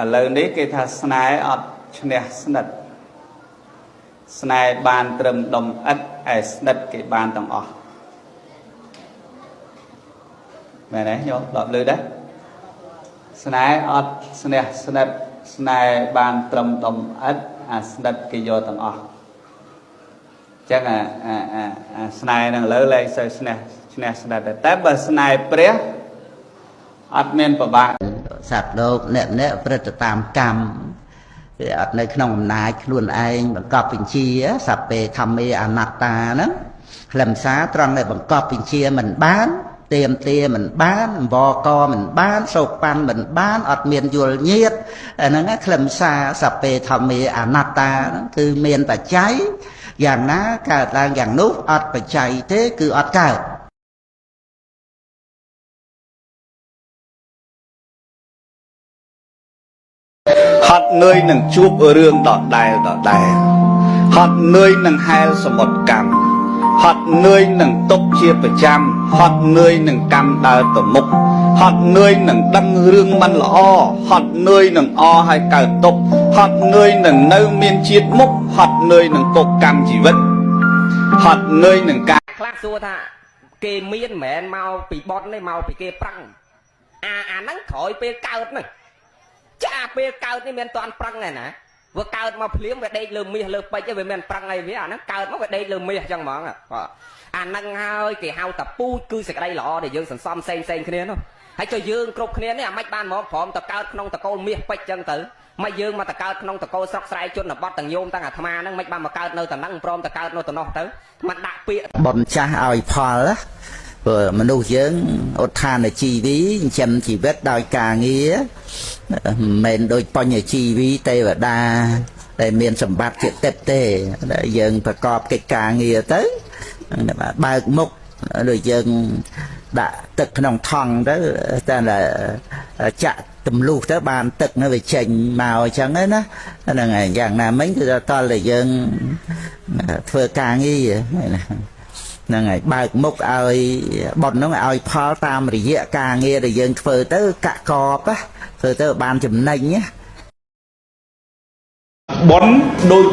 ឥឡូវនេះគេថាស្នេហ៍អត់ឈ្នះស្និទ្ធស្នេហ៍បានត្រឹមដុំឥដ្ឋឯស្និទ្ធគេបានទាំងអស់មែនទេញោមដល់លើដែរស្នេហ៍អត់ឈ្នះស្និទ្ធស្នេហ៍បានត្រឹមដុំឥដ្ឋអាស្និទ្ធគេយកទាំងអស់ចឹងអាអាអាស្នេហ៍នឹងលើលែងសូវឈ្នះឈ្នះស្និទ្ធតែបើស្នេហ៍ព្រះអត់មានប្របាក់ សត្វលោកអ្នកអ្នកព្រឹត្តតាមកម្មវាអត់នៅក្នុងអំណាចខ្លួនឯងបង្កប់បញ្ជាសពេធម្មេអនត្តាហ្នឹងខ្លឹមសារត្រង់ដែលបង្កប់បញ្ជាមិនបានទៀមទាមិនបានអង្វរកមិនបានសោកប៉ាន់មិនបានអត់មានយល់ញាតអាហ្នឹងខ្លឹមសារសពេធម្មេអនត្តាហ្នឹងគឺមានបច្ច័យយ៉ាងណាកើតឡើងយ៉ាងនោះអត់បច្ច័យទេគឺអត់កើត ហត់នឿយនឹងជួបរឿងដដែលដដែលហត់នឿយនឹងហែលសមុទ្រកម្មហត់នឿយនឹងទុកជាប្រចាំហត់នឿយនឹងកម្មដើរទៅមុខហត់នឿយនឹងដឹងរឿងមិនល្អហត់នឿយនឹងអឲ្យកើតទុកហត់នឿយនឹងនៅមានជាតិមុខហត់នឿយនឹងកុកកម្មជីវិតហត់នឿយនឹងការ ខ្លះសួរថាគេមានមិនមែនមកពីប៉ុនទេមកពីគេប្រឹងអាអាហ្នឹងក្រោយពេលកើតហ្នឹងចាពេលកើតនេះមិនតាន់ប្រឹងឯណាវាកើតមកភ្លាមវាដេកលើមាសលើពេជ្រវាមិនប្រឹងអីវាអាហ្នឹងកើតមកវាដេកលើមាសអញ្ចឹងហ្មងអាហ្នឹងហើយគេហៅតាពូជគឺសេចក្តីល្អដែលយើងសន្សំផ្សេងផ្សេងគ្នានោះហើយចុះយើងគ្រប់គ្នានេះអាម៉េចបានមកព្រមតកើតក្នុងតកូលមាសពេជ្រអញ្ចឹងទៅមិនយើងមកតកើតក្នុងតកូលស្រុកស្រែជនបទទាំងញោមទាំងអាត្មាហ្នឹងមិនបានមកកើតនៅតំណឹងព្រមតកើតនៅតំណោះទៅមិនដាក់ពាក្យ បុណ្យចាស់ឲ្យផលព្រោះមនុស្សយើងឧទ្ធានជីវីចិញ្ចឹមជីវិតដោយការងារមិនមែនដូចបញ្ញជីវីទេវតាដែលមានសម្បត្តិជាទឹកទេដែលយើងប្រកបកិច្ចការងារទៅបើកមុខដូចយើងដាក់ទឹកក្នុងថង់ទៅតែចាក់ទម្លុះទៅបានទឹកនោះវាចេញមកអញ្ចឹងណាហ្នឹងហើយយ៉ាងណាមិញគឺតលតែយើងធ្វើការងារហ្នឹងហើយបើកមុខឲ្យបុណ្យហ្នឹងឲ្យផលតាមរយៈការងារដែលយើងធ្វើទៅកកបធ្វើទៅបានចំណេញណា បុណ្យដូច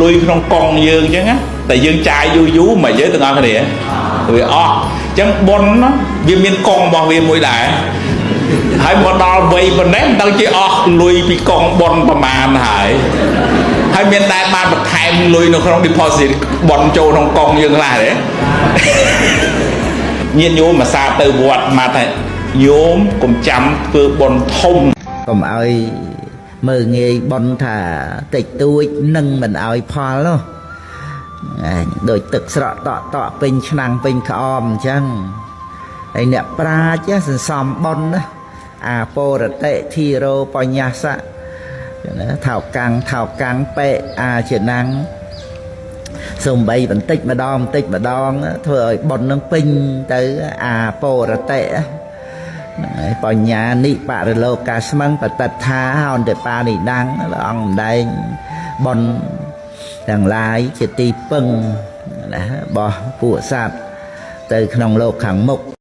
លុយក្នុងកងយើងអញ្ចឹងណាតែយើងចាយយូរយូរមិនយើងទាំងអស់គ្នាវាអស់អញ្ចឹងបុណ្យវាមានកងរបស់វាមួយដែរហើយមកដល់វ័យប៉ុណ្ណេះមិនដឹងជាអស់លុយពីកងបុណ្យប្រមាណហើយហើយមានតែបានបន្ថែមលុយនៅក្នុង deposit បុណ្យចូលក្នុងកងយើងខ្លះទេញាតិញោមមកសាទៅវត្តមកថាញោមកុំចាំធ្វើបុណ្យធំ កុំឲ្យមើលងាយបុណ្យថាតិចតួចនឹងមិនឲ្យផលនោះដូចទឹកស្រក់តក់តក់ពេញឆ្នាំងពេញក្អមអញ្ចឹងហើយអ្នកប្រាជ្ញសន្សំបុណ្យណាអាពរតិធិរោបញ្ញសៈណាថោកាំងថោកាំងបេអាជាណាំងសំបីបន្តិចម្ដងបន្តិចម្ដងធ្វើឲ្យបុណ្យនឹងពេញទៅអាពរតិហ្នឹងហើយបញ្ញានិបរិលោកាស្មឹងបតិដ្ឋាហោនតិបានិដੰព្រះអង្គម្ដែងបុណ្យទាំងឡាយជាទីពឹងណារបស់ពួកសត្វទៅក្នុងលោកខាងមុខ។